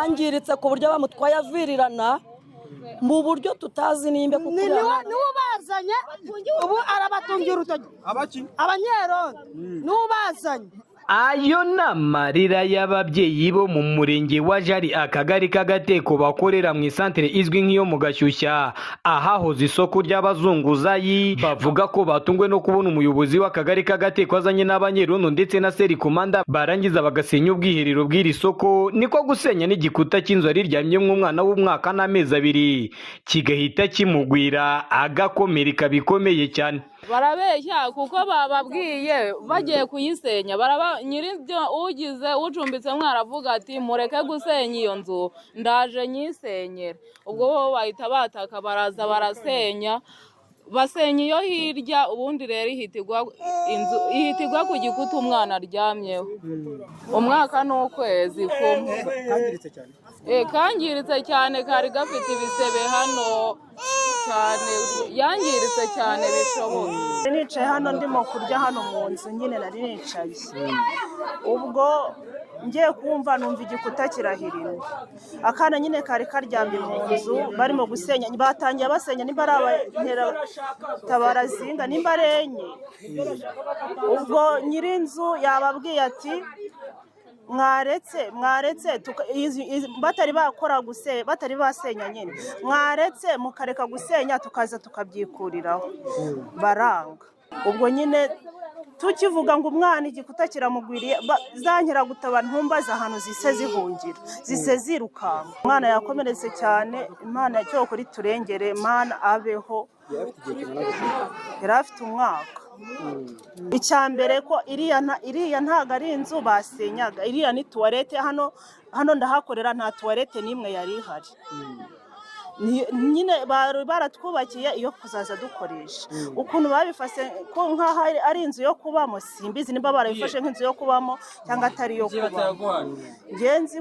Yangiritse ku buryo bamutwaye avirirana mu buryo tutazi nimba kuko uriya mwana. Niwe ubazanye, ubu arabatungira urutoki. Abaki? Abanyerondo niwe ubazanye. Ayo ni amarira y'ababyeyi bo mu murenge wa Jari, akagari k'Agateko, bakorera mu isantere izwi nk'iyo mu Gashyushya, ahahoze isoko ry'abazunguzayi. Bavuga ko batunguwe no kubona umuyobozi w'akagari k'Agateko azanye n'abanyerondo ndetse na serikomanda, barangiza bagasenya ubwiherero bw'iri soko, niko gusenya n'igikuta cy'inzu yari iryamyemo umwana w'umwaka n'amezi 2, kigahita kimugwira agakomereka bikomeye cyane. Barabeshya kuko bababwiye bagiye kuyisenya, baraba nyir'ibyo ugize ucumbitse mwaravuga ati: "Mureke gusenya iyo nzu, ndaje nyisenyere." Ubwo bo bahita bataka, baraza barasenya, basenya iyo hirya. Ubundi rero ihita igwa, inzu ihita igwa ku gikuta umwana aryamyeho, umwaka n'ukwezi kumwe. Kangiritse cyane? Kangiritse cyane, kari gafite ibisebe hano cyane, yangiritse cyane bishoboka. Nicaye hano ndimo kurya hano mu nzu nyine nari nicaye, ubwo ngiye kumva numva igikuta kirahirimye. Akana nyine kari karyamye mu nzu, barimo gusenya, batangiye basenya, nimba ari abanteratabarazinga, nimba ari enye. Ubwo nyir'inzu yababwiye ati: "Mwaretse, mwaretse batari bakora guse, batari basenya nyine, mwaretse mukareka gusenya tukaza tukabyikuriraho." Baranga. Ubwo nyine tukivuga ngo umwana igikuta kiramugwiriye, za nkeragutabara ntumbaze ahantu zise zihungira, zise zirukanka. Umwana yakomeretse cyane. Imana cyokora iturengere, Imana abeho. Yari afite umwaka. Icya mbere ko iriya ntabwo ari inzu basenyaga, iriya ni tuwarete. Hano hano ndahakorera, nta tuwarete n'imwe yari ihari. Nyine bari baratwubakiye iyo kuzaza dukoresha. Ukuntu babifashe ko nk'aho ari inzu yo kubamo, simbizi nimba barabifashe nk'inzu yo kubamo cyangwa atari iyo kubamo. Njye nzi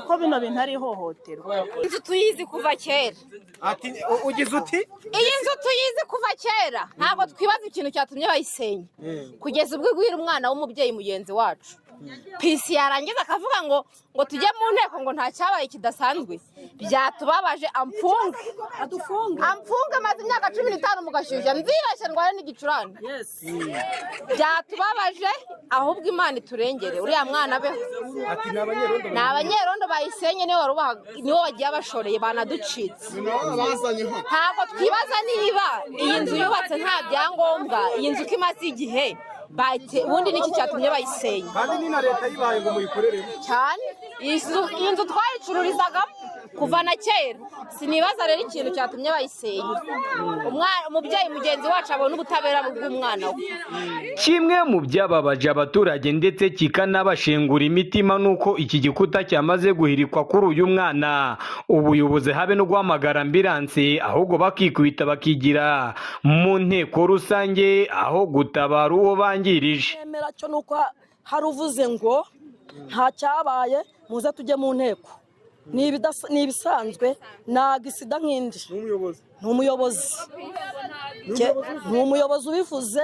ko bino bintu ari ihohoterwa. Inzu tuyizi kuva kera. Ati ugize uti? Iyi nzu tuyizi kuva kera, ntabwo twibaza ikintu cyatumye bayisenya kugeza ubwo igwira umwana w'umubyeyi mugenzi wacu. PC yarangiza akavuga ngo tujye mu nteko, ngo nta cyabaye kidasanzwe. Byatubabaje. Amfunge, amfunge. Maze imyaka 15 mu Gashyushya, nzibeshye ndware n'igicurane. Byatubabaje. Ahubwo Imana iturengere, uriya mwana abeho. Ati ni abanyerondo? Ni abanyerondo bayisenye, niwe wari niwe wagiye abashoreye, banaducitse. Ntabwo twibaza niba iyi nzu yubatse nta byangombwa, iyi nzu uko imaze igihe ubundi niki cyatumye bayisenya? Kandi ni na leta yibaye ngo muyikoreremo. Cyane. Iyi nzu twayicururizagamo kuva na kera. Sinibaza rero ikintu cyatumye bayisenya. Umubyeyi mugenzi wacu abona ubutabera bw'umwana we. Kimwe mu byababaje abaturage ndetse kikanabashengura imitima ni uko iki gikuta cyamaze guhirikwa kuri uyu mwana, ubuyobozi habe no guhamagara ambulance, ahubwo bakikubita bakigira mu nteko rusange aho gutabara uwo bangirije. Nemera cyo nuko hari uvuze ngo nta cyabaye, muze tujye mu nteko. Ni ibisanzwe, ni agisida nk'indi. N'umuyobozi? Ni umuyobozi. Ni umuyobozi ubivuze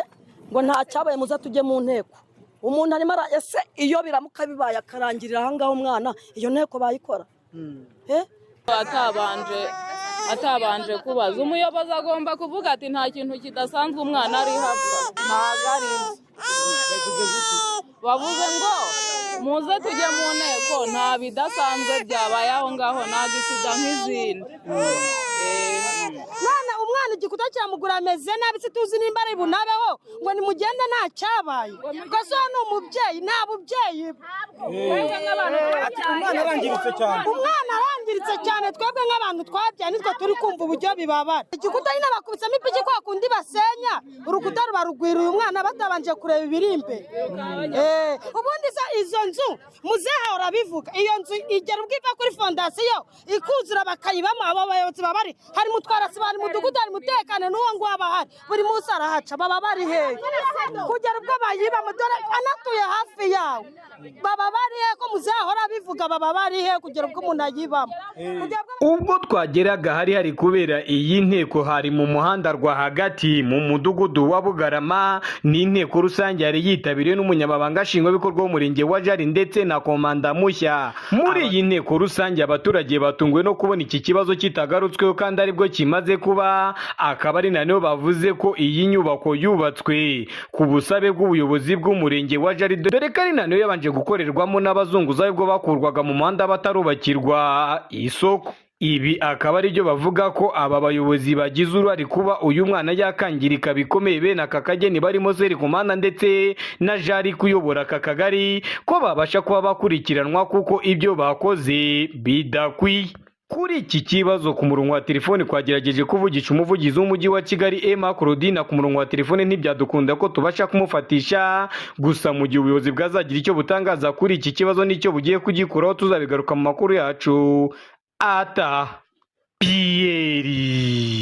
ngo nta cyabaye, muze tujye mu nteko. Umuntu arimo ese iyo biramuka bibaye akarangirira aha ngaho umwana, iyo nteko bayikora? Eh? Atabanje kubaza umuyobozi, agomba kuvuga ati: "Nta kintu kidasanzwe, umwana ari hapfa." Ntabwo ari byo. Bavuze ngo muze tujye mu nteko, nta bidasanzwe byabaye aho ngaho, nta gisida nk'izindi. None umwana igikuta kiramugura, ameze nabi, situzi nimba ari bunabeho, ngo nimugende nta cyabaye. Gusa uwo ni umubyeyi? Nta bubyeyi bwe. Ati umwana arangiritse cyane. Umwana arangiritse cyane. Twebwe nk'abantu twabyaye nitwe turi kumva uburyo bibabara. Igikuta nyine bakubisemo ipiki kwa kundi basenya urukuta, ruba rugwiriye umwana batabanje kureba ibiri imbere. Ubundi se izo nzu, muzehe urabivuga, iyo nzu igera ubwo iva kuri fondasiyo ikuzura bakayibamo, abo bayobozi baba bari hari mutwarasibo, hari mudugudu, hari mutekano. Bamenyekane n'uwo nguwo aba ahari, buri munsi arahaca. Baba bari hehe kugera ubwo bayibamo? Dore anatuye hafi yawe. Baba bari hehe ko muzahora bivuga? Baba bari hehe kugera ubwo umuntu ayibamo? Kugera ubwo Ubwo twageraga hari hari kubera iyi nteko, hari mu muhanda rwagati mu mudugudu wa Bugarama. Ni inteko rusange yari yitabiriwe n'umunyamabanga nshingwabikorwa w'umurenge wa Jari ndetse na komanda mushya. Muri iyi nteko rusange, abaturage batunguwe no kubona iki kibazo kitagarutsweho kandi aribwo kimaze kuba, akaba ari nayo bavuze ko iyi nyubako yubatswe ku busabe bw'ubuyobozi bw'umurenge wa Jari, dore ko ari nayo yabanje gukorerwamo n'abazunguzayi ubwo bakurwaga mu muhanda batarubakirwa isoko. Ibi akaba ari byo bavuga ko aba bayobozi bagize uruhare kuba uyu mwana yakangirika bikomeye bene aka kageni, barimo Seri Kumanda ndetse na Jari kuyobora aka kagari, ko babasha kuba bakurikiranwa kuko ibyo bakoze bidakwiye. Kuri iki kibazo, ku murongo wa telefoni twagerageje kuvugisha umuvugizi w'umujyi wa Kigali Emma Claudine ku murongo wa telefoni, ntibyadukunda ko tubasha kumufatisha. Gusa mu gihe ubuyobozi bwazagira icyo butangaza kuri iki kibazo n'icyo bugiye kugikuraho, tuzabigaruka mu makuru yacu. Ata Piyeri.